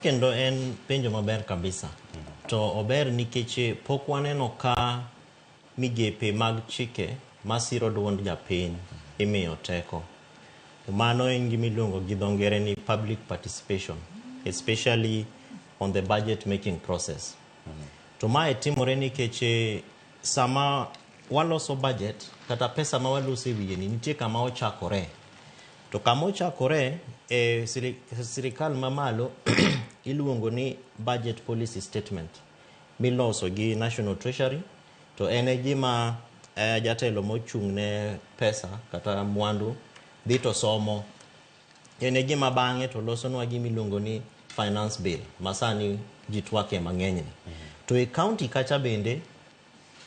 Kendo en penjo maber kabisa. To ober nikech pok waneno ka migepe mag chike masiro duond japiny imiyo teko. To mano en gima iluongo gi dho ngere ni public participation, especially on the budget making process. To mae timore nikech sama waloso budget kata pesa ma waloso e wiye ni nitie kama ochakore. To kama ochakore e sirikal mamalo iluongo ni budget policy statement miloso gi National Treasury to en e gima jatelo mochung' ne pesa kata mwandu dhi to somo. En e gima bang'e to losonwa gima iluongo ni finance bill ma sani ji twake mang'eny ni. To e county kacha bende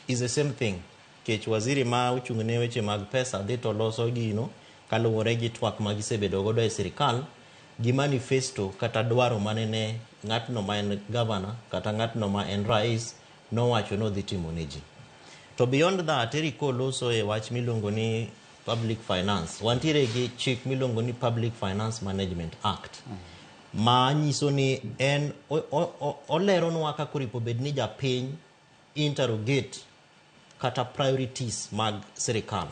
is the same thing. Kech waziri ma ochung' ne weche mag pesa dhi to loso gino kaluwore gi twak ma gisebedo godo e sirikal gi manifesto kata dwaro manene ng'atno ma en governor kata ng'atno ma en rais nowacho ni odhi timo ne ji. To beyond that, Eric koloso e wach miluongo ni public finance, wantiere gi chik miluongo ni Public Finance Management Act ma nyiso ni en oleronwa kaka oripo bed ni japiny interrogate kata priorities mag sirikal.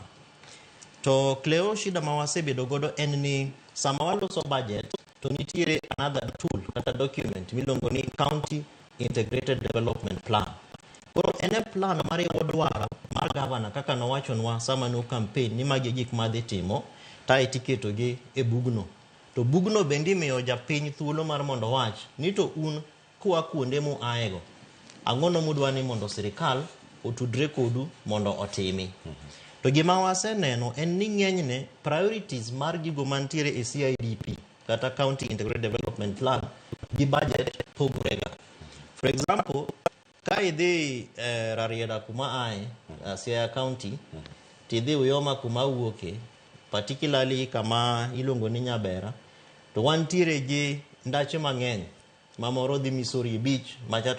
To Cleo, shida ma wasebedo godo en ni sama waloso budget to nitiere another tool kata document miluongo ni County Integrated Development Plan. Koro en e plan mariwo dwaro mar gavana kaka nowachonwa sama no campaign ni magi e gik madhi timo tae tiketogi e bugno. To bugno bende imiyo japiny thuolo mar mondo owach ni to un kua kuonde muaego, ang'ono mudwa ni mondo sirikal otudre kodu mondo otimi. To gima waseneno en ni ng'enyne priorities mar gigo mantiere e CIDP kata County Integrated Development Plan gi budget pogore ga. For example, ka idhi Rarieda kuma ae, Siaya County, tidhi Uyoma kuma awuoke, particularly kama iluongo ni Nyabera, to wantiere gi ndache mang'eny ma moro dhi Misori Beach, macha to